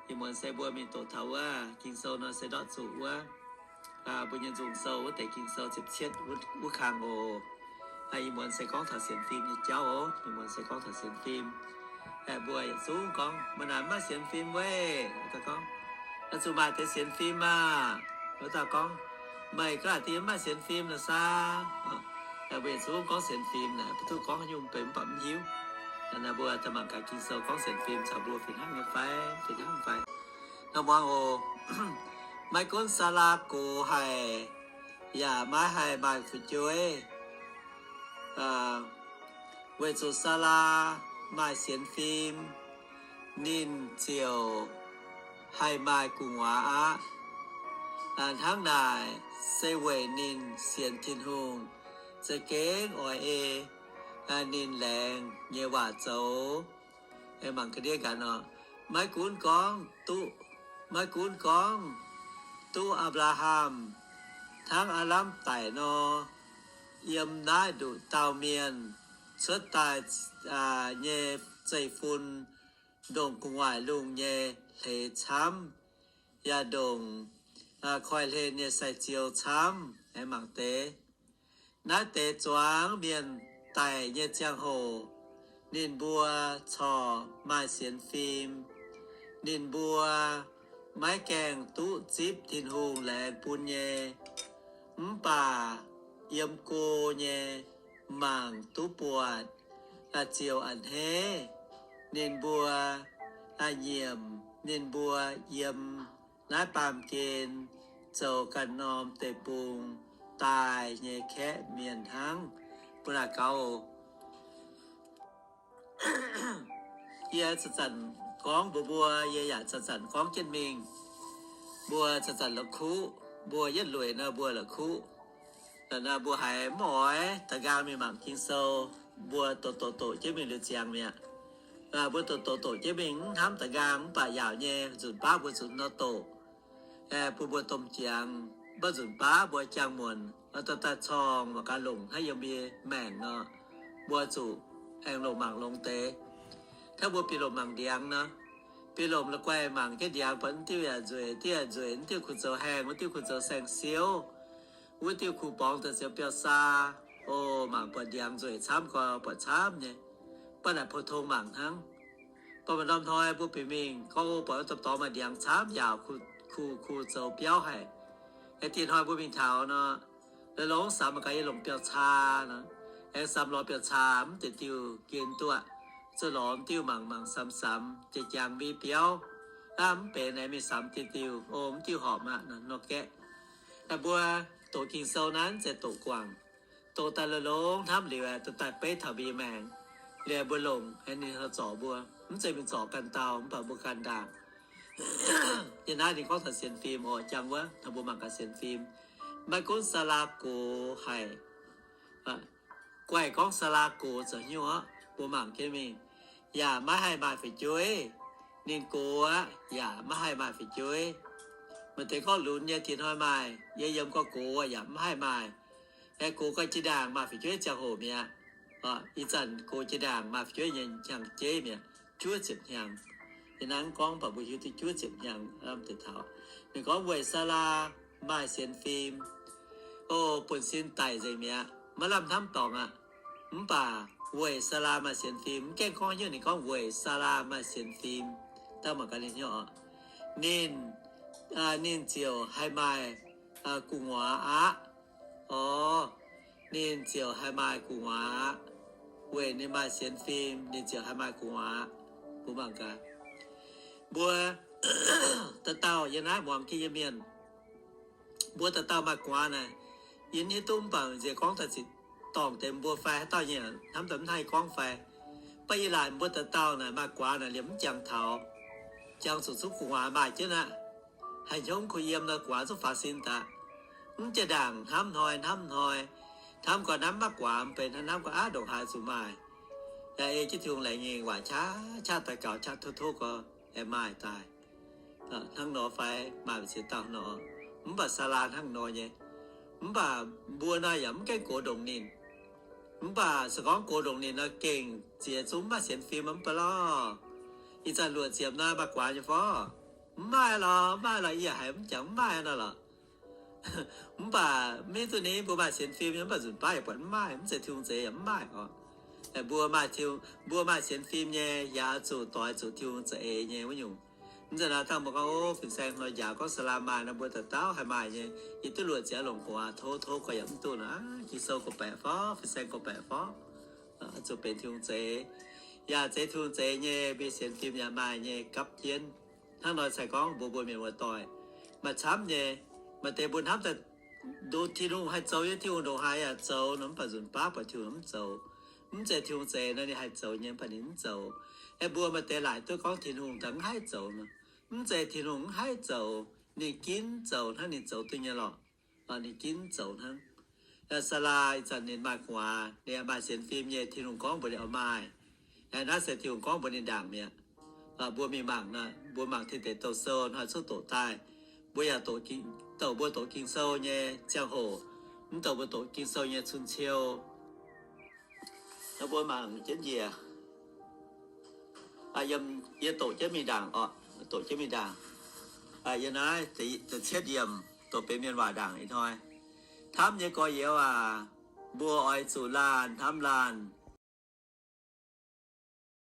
Ih muonz se mbuo mingh doqc taux wuov Ging-Sou nor se ndortv zuqc wuov, mbuo nyei nzung sou wuov deix Ging-Sou ziepc cietv wuov kang oc. Ih muonz se gorngv taux sienx fim nyei jauv oc. Ih muonz se gorngv taux sienx fim. Mbuo yietc zungv gorngv, Meih naaic maiv sienx fim weic? Gorngv, Zuqc maaih deix sienx fim maah! Wuov dauh gorngv, Meih gaax dien maiv sienx fim nor saa. Mbuo yietc zungv gorngv sienx fim naaic, mbuo duqv gorngv haaix nyungc benx mv baac mv hiuv. Naaiv mbuo daaih mangc gaax Ging-Sou gorngv sienx fim caux mbuo fih hnangv nyei fai, fih hnangv fai. Nor muangx oc. Maiv gunv Saalaa gox haic, yaac maiv haih maaih fu'jueiv. Weic zuqc Saalaa maaih sienx fim, ninh ziouc haih maaih gu'nguaaz aqv. Hnangv naaic se weic ninh sienx Tin-Hungh, za'gengh oix ei ninh laengz nyei waac zoux. Mangc ga'ndiev gaax nor, maiv gunv gorngv duqv, maiv gunv gorngv duqv Apc^laa^ham hnangv aav lamh daic nor, yiem naaiv nduqc dauh mienh cuotv daaih nyei zeiv-fun, ndongc gu'nguaaic lungh nyei hleix camv, yaac ndongc koiv-hlen nyei sai-ziou camv. Aengx mangc deix, naaiv deix zuangx mienh daic nyei ziangh hoc, ninh mbuo corc maaih sienx fim. Ninh mbuo maiv gaengh duqv zipv Tin-Hungh laengz bun nyei, mv baac yiem go nyei mangc duqv buatc, ziouc a'hneiv ninh mbuo, nyiemc ninh mbuo yiem naaiv baamh gen zoux ganh norm deic-bung daaih nyei kaeqv mienh hnangv. Mbuo naaic gaux, yie zanc-zanc gorngv mbuox mbuo, yie yaac zanc-zanc gorngv jienv mingh. Mbuo zanc-zanc la'kuqv, mbuo yietv lueic nor mbuo la'kuqv. Mbuo haiz mv oix da'nqaang mingh mangc Ging-Sou, mbuo doqc doqc doqc jienv mingh liuz ziangx mi'aqv. Mbuo doqc doqc doqc jienv mingh mv hnamv da'nqaang, mv baac yaauc nyei nzunc baav mbuo zuqc nor doqc, bun mbuo domh jangx. Mv baac nzunc baav mbuo jangx muonc daaih corng mangc gaax longc haaix yiem mbuo maengc nor, mbuo zuqc aengx longc mangc longx deix. Hnangv mbuo bieqc lomc mangc ndiangx nor, bieqc lomc la'guaih mangc jienv ndiangx, buatc mv diuh yaac nzueic, diuh yaac nzueic, mv diuh kuh zoux haengh, mv diuh kuh zoux saeng-siouv, wuov diuh kuh borngz daaih ziouc biauv-saa. O, mangc buatc ndiangx nzueic camv gorx, buatc camv nyei. Mv baac naaic pou-tong mangc hnangv. Mv baac maaih norm hnoi mbuo bieqc mingh gorngv, o, buatc wuov dorngx maaih ndiangx camv yaauc, kuh, kuh zoux biauv haic. Aengx diex hnoi mbuo mingh taux nor, longx-longx samx mangc gaax yie longc biauv-caa nor, aengx samx lorz biauv-caa mv deix diuh gen duqv, zuqc lorz mv diuh mangc mangc samx samx jiex jangx mbiv biauv, mv benx aengx mingh samx diuh diuh, o, mv diuh horpc aqv nor gaeqv. Mbuo doqc Ging-Sou naaiv mv zeiz doqc guangc. Doqc daaih longx-longx hnamv liuz aeqv, doqc daaih beiv taux mbuo nyei maengc. Liuz mbuo longc aengx ninh zorc mbuo, mv zeiz mingh zorc ganh dauh, mv baac mbuo ganh ndaangc. Yie naaiv ninh gorngv taux sienx fim oc, jangx wuov, taux mbuo mangc gaax sienx fim. Maiv gunv Saalaa gox haic, guaih gorngv Saalaa gox zoux hnyouv aqv, mbuo mangc jienv mingh, yaac maiv haih maaih fu'jueiv. Ninh gox aqv, yaac maiv haih maaih fu'jueiv. Maaih deix gorngv lunx nyei diex hnoi maaih, yie yiem gorx gox yaac mv haih maaih. Aengx gox ganh jiex ndaangc maaih fu'jueiv ziangh hoc mi'aqv. Ih zanc gox jiex ndaangc maaih fu'jueiv nyei hnyangx-jeiv mi'aqv, juov ziepc hnyangx. Yie naaiv gorngv baac mbuo hiuv duqv juov ziepc hnyangx lamh deix taux. Ninh gorngv weic Saalaa maaih sienx fim, o, buonv-sin daic nzengc mi'aqv, maiv lamh hnamv dorngx aqv. Mv baac weic Saalaa maaih sienx fim, mv gaengh gorngv haaix nyungc, ninh gorngv weic Saalaa maaih sienx fim. Dangh mangc gaax ninh hnyouv oc. Ninh, ninh ziouc haih maaih gu'nguaaz aqv. O, ninh ziouc haih maaih gu'nguaaz. Weic ninh maaih sienx fim, ninh ziouc haih maaih gu'nguaaz. Mbuo mangc gaax, mbuo dauh dauh yiem naaiv muangx jienv yie mienh, mbuo dauh dauh maaih gu'nguaaz naaic, yie hiuv duqv mv baac nziex gorngv daaih ziqc dorngc deix mbuo fai haaix dauh nyei hnamv daaih mv haih gorngv fai. Mv baac yie laaic mbuo dauh dauh naaic maaih gu'nguaaz naaic liemh mv jangx taux, jangx zuqc zuqc gu'nguaaz maaih jienv aqv. Haih hnyouv kuh yiem nor gu'nguaaz zuqc faaux sin daaih. Mv jiex ndaangc hnamv hnoi hnamv hnoi, hnamv gau hnamv maiv guaax, mv benx hnamv gau aav ndongc haaix zuqc maaih. Yaac ei jienv Tin-Hungh laengz nyei waac qaqv qaqv daaih gaux qaqv tov tov gau, aengx maaih daaih. Hnangv nor fai maaih ziex dauh nor, mv baac Saalaa hnangv nor nyei. Mv baac mbuo nor yaac mv gaengh gox ndongc ninh. Mv baac se gorngv gox ndongc ninh nor gengh ziex zungv maiv sienx fim mv baac lorh. Ih zanc luoqc ziepc nor maaih guaax nyei fai? Mv maaih lorqc, mv maaih lorqc, yie haiz mv jangx mv maaih nor lorqc. Mv baac maiv duqv ninh mbuo maaih sienx fim nyei, mv baac nzunc baav yaac buatc mv maaih, mv zeiz Tin-Hungh zeix yaac mv maaih oc. Mbuo maaih, mbuo maaih sienx fim nyei yaac zuqc doix zuqc Tin-Hungh za'eix nyei wuov nyungc. Mv zeiz nor dangh mbuo gorngv, o, fin-saeng nor njaaux gorngv Saalaa maaih nor, mbuo dauh dauh haih maaih nyei. Yie duqv luoqc ziangx longc gu'nguaaz, tov tov gorx yaac mv duqv nor, Ging-Sou gorngv-baeqc fov, fin-saeng gorngv-baeqc fov, zuqc benx Tin-Hungh zeix. Yaac zeix Tin-Hungh zeix nyei, mbuo sienx fim yaac maaih nyei gapv jienv. Hnangv nor cingx gorngv mbuo, mbuo mienh muoz-doic maaih camv nyei. Maaih deix mbuo hnamv daaih, ndoh Tin-Hungh haih zoux nyei, Tin-Hungh ndongc haaix yaac zoux nor, mv baac nzunc baav buatc Tin-Hungh mv zoux. Mv zeiz Tin-Hungh zeix nor, ninh haih zoux nyei, mv baac ninh mv zoux. Aeqv, mbuo maaih deix laaic duqv gorngv Tin-Hungh daaih mv haih zoux nor, mv zeiz Tin-Hungh mv haih zoux, ninh ginv zoux hnangv ninh zoux duqv nyei lorqc. Ninh ginv zoux hnangv. Saalaa ih zanc ninh maaih gu'nguaaz, ninh maaih sienx fim nyei, Tin-Hungh gorngv mbuox ninh oix maaih. Naaiv se Tin-Hungh gorngv mbuox ninh ndaangc mi'aqv. Mbuo mingh mangc nor, mbuo mangc Tin Deic Douh Sou hnoi cuotv doqc daaih. Mbuo yaac doqc, douc mbuo doqc Ging-Sou nyei ziangh hoc, mv douc mbuo doqc Ging-Sou nyei cun-ciou. Mbuo mangc jienv njiec. Yiem, yie doqc jienv mingh ndaangc oc, doqc jienv mingh ndaangc. Yiem naaiv da'cietv yiemc doqc benx mienh waac ndaangc ih hnoi. Hnamv nyei gorx-youz aac, mbuo oix zuqc laanh hnamv laanh,